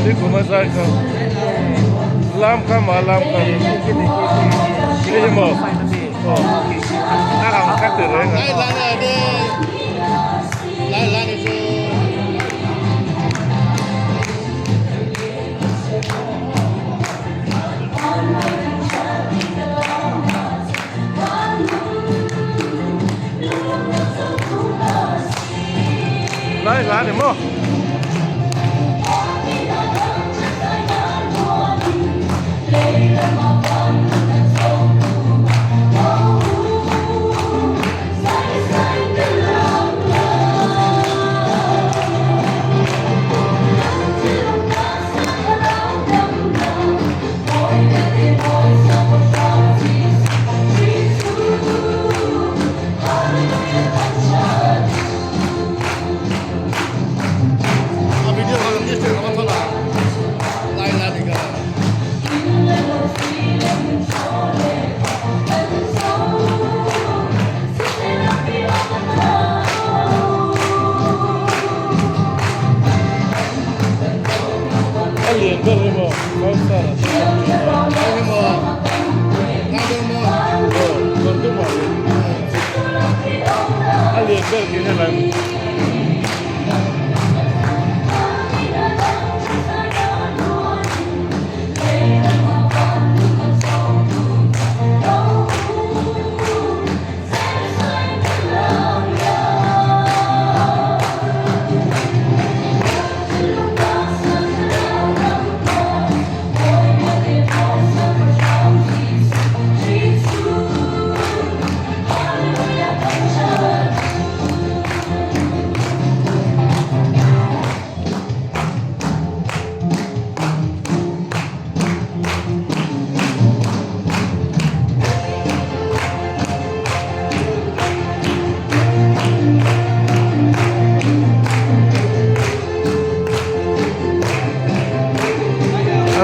Nikum a zai kha lam kha ma lam kha hei hi maw aw a ang kha ti reng a. Lai hla ni maw? A lian ber emaw Kawngsar ah chuan kan thin a. Aw kawr dum ah hian a lian ber khi helai maw.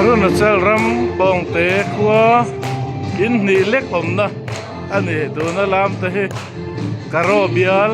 Arunachal ram pawngte khua in hnih lek awmna a ni tuna lam te hi Karo bial.